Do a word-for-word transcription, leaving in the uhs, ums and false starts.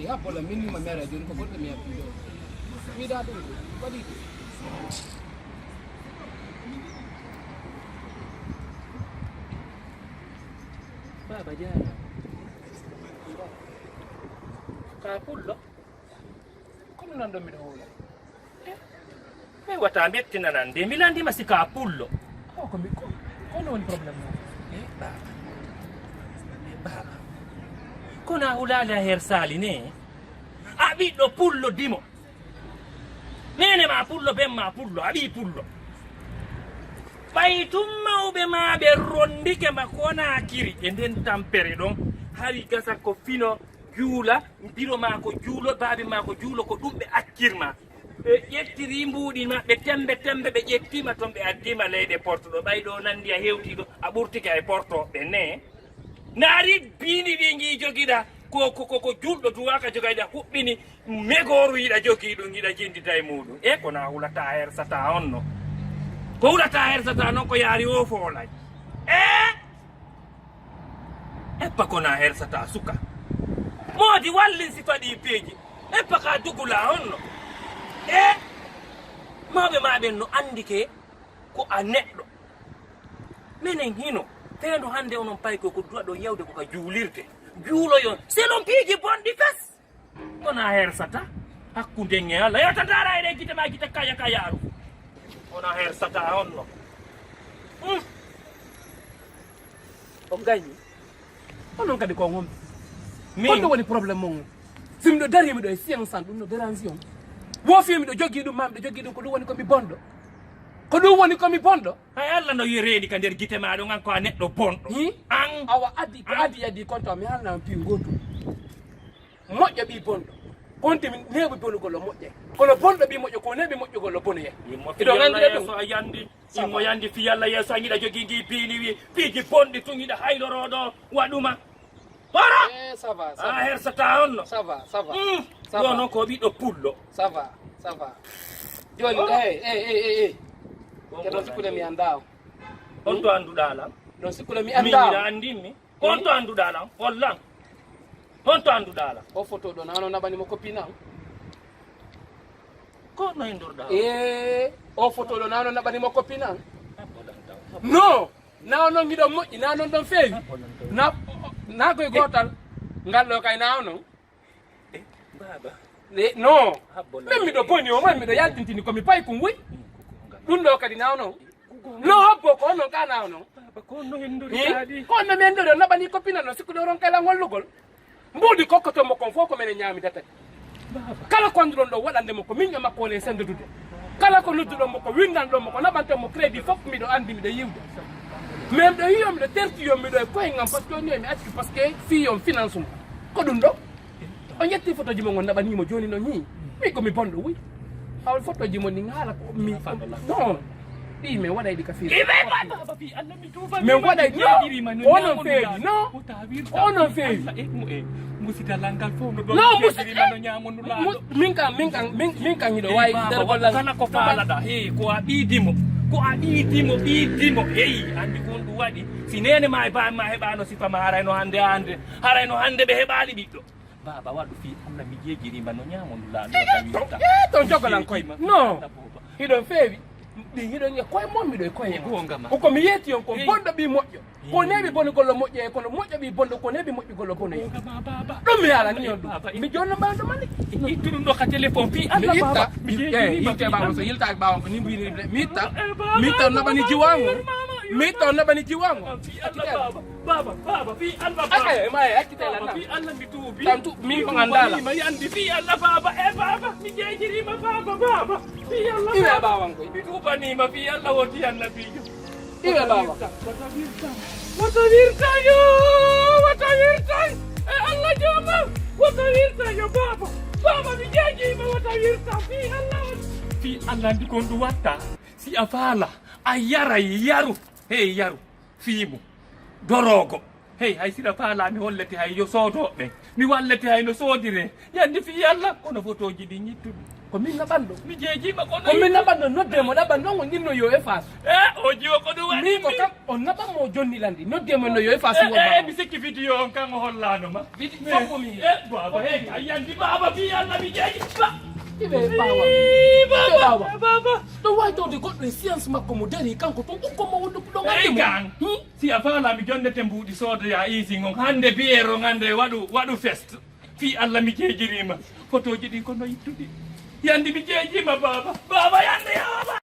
Ya bola min ma mere joni ko goɗɗo mi heɓi ɗo. Mi da ɗum ko waɗi ɗum. Baba Diarra. Ka pullo. Kono nan ɗo miɗo hula. Mi wata mettinanande, mi landima si ka pullo. O ko mi ko, kono woni problème ma? E baba. E baba. Kono a hulaali a her sali ne? A ɓiɗɗo pullo dimo. Nene ma pullo, ben ma pullo, a ɓi pullo. Ɓay tun mawɓe ma ɓe rondike ma kona kiri e nden tampere ɗon. Hari gasa ko fino juula, biro ma ko juulo, baabi ma ko juulo, ko ɗum ɓe accirma. Ɓe ƴettiri mbuuɗi maɓɓe tembe tembe, ɓe ƴettima ton, ɓe addima leyɗe porto ɗo. Ɓay ɗo nandi a hewti ɗo, a ɓurtike ay porto ɓe ne. Naari biini ɗi ngi jogiɗa, ko, ko, ko, ko julɗo duwaka jogayɗa huɓɓini, megooru yiɗa jogi ɗum, yiɗa jindita e muɗum. E ko na hulata hersata on no. Ko hulata hersata non ko yaari o foolay. E Eppa ko na hersata suka. Moodi wallin si faɗi peeji. Eppa ka dugula honno. E mawɓe ma ɓen no anndi ke ko a neɗɗo. Menen hino feendu hannde onon pay ko ko duwa ɗo yewde ko ka juulirde. Juuloyon selon piiji bonɗi fes. Kona hersata hakkunden e Allah. Yewta dara e ɗe gite ma gite kaya kayaru. Kona hersata honno. Hmm. On gañi. Onon kadi ko on homɓe? Min. Ko ɗum woni problème mon? Si miɗo dari miɗo e science an, ɗum no dérange on. Wo fii miɗo jogii ɗum ma miɗo jogii ɗum, ko ɗum woni ko mi bonɗo? Ko ɗum woni ko mi bonɗo? Hay Allah no reeni ka nder gite ma ɗon, an ko a neɗɗo bonɗo. Hi? An. Awa adi, ko adi adi konto mi halna on piin gooto. Moƴƴo ɓii bonɗo. Konti mi neeɓi bonugol o moƴƴay. Kono bonɗo ɓii moƴƴo ko neeɓi moƴƴugol o bonoyay. Iɗo anndi ɗum. A yandi. Imo yandi fi Yalla yeeso an yiɗa jogi ngi piini wi piiji bonɗi tun yiɗa haylorooɗo waɗuma. Horo! Eh, ça va, ça va. A hersata on no. Ça va, ça va. Hmm. Ça va. Yo non ko ɓiɗɗo pullo. Ça va, ça va. Joni, eh, eh, eh, eh, eh. Bon, ke ɗon bon, sikkude mi anndaa o. Honto annduɗaa lan? Ɗon sikkude mi anndaa o. Min miɗa anndin mi. Honto annduɗaa lan? Hollan. Honto annduɗaa lan? O foto ɗo nano naɓani mo koppi nan. Ko no indorɗaa? E o foto ɗo nano naɓani mo koppi nan. Non, na non giɗo moƴƴi, na non ɗon feewi. Na na koye gootal. Ngal ɗo kay na non. Baba. E non. Min miɗo boni o man miɗo yaltintini ko mi paykun wuy. Ɗum ɗo kadi na non. No habbo ko non ka na non. Baba ko no indori kadi. Ko no men ɗo naɓani koppi nan no sikkuɗo ron kala ngollugol. Mbuuɗi kokkoto mo kon fof ko minen ñaamidata ɗi. Kala ko annduɗon ɗo waɗande mo ko min e makko woni e senndodude. Kala ko nodduɗon mo ko winndanɗon mo ko naɓanton mo crédit fof miɗo anndi miɗo yiwde. Mais miɗo yiyo miɗo terti yo miɗo e koye ngam parce que ni mi acci parce que fii on finance mo. Ko ɗum ɗo? On ƴetti photo ji mo ngon naɓanii mo jooni no ñii. Mi ko mi bonɗo wuy. Awa photo ji mo ni haala ko mi non. Ɗi mi waɗay ɗi ka fii. Min waɗay no onon feewi no onon feewi. Non musi min kam min kam min kam hiɗo wawi nder gollal kala ko faalaɗa he ko a ɓiidimo ko a ɓiidimo ɓiidimo heyi anndi ko on ɗum waɗi si nene ma e bami ma heɓano sifa ma harayno hannde hannde harayno hannde ɓe heɓali ɓiɗɗo. Baba waɗu fii Allah mi jejirima no ñaamo ndu laaɗo. Ton jogolan koye non hiɗon feewi. Ɗin hiɗon e koye mon miɗo e koye ma. Ko mi yeeti on kon bonɗo ɓii moƴƴo. Ko neeɓi boni gollo moƴƴo e kono moƴƴo ɓii bonɗo ko neeɓi moƴƴi gollo bono e. Ɗum mi yaalani on ɗum mi jonno ɓanɗo mani. Ittu ɗum ɗo ka téléphone fii Allah baba. Mi itta ɓawa so yiltaaki ɓawa ko ni mbini mi itta. Mi itta on naɓani jiwango. Mi itta on naɓani jiwango. Baba, baba, baba, fii Allah baba. Ay, ma ay, accitela na. Fii Allah mi tuubi. Tantu min ko andala. Ma yandi fii Allah baba, e baba, mi jejirima baba, baba. Fii Allah. Iwe bawan koy. Mi tuubanima fii Allah woti annabijo. Iwe baba. Wata wirta. Wata wirta yo. Wata wirta. E Allah joma. Wata wirta yo baba. Baba mi jejima wata wirta fii Allah. Fii Allah ndi kon ɗum watta. Si a faala a yara yaru. Hey yaru. Fiimu doroogo. Hey hay sira faala mi hollete hay yo soodooɓe ɓen mi wallete hay no soodire yande fii yalla kono fotooji ɗin ittuɗi. Ko min naɓanɗo. Mi jeejiima kono. Ko min naɓanɗo, nodde mo ɗaɓan ɗon, on inno yo e faas. E o jiwo ko ɗum waɗi. Min ko kam, on naɓan mo jonni landi. Nodde mo no yo e faas. E mi sikki vidéo on kan o hollano ma. Vidéo fof mi. E baba, hey, a yandi baba, fi Allah mi jeeji. Ba. Ibe baba. Baba, baba. Ɗo wawi tawde goɗɗo e science makko mo dari kanko ton ukko mo wonduko ɗo. Hey, kan. Si a faala mi jonnete mbuuɗi soodoya isin on hannde biyeero ngande waɗu waɗu fest. Fii Alla mi jeejiriima. Fotooji ɗin ko no ittuɗi. Yandi mi jeejiima baaba. Baaba yandi yaaba.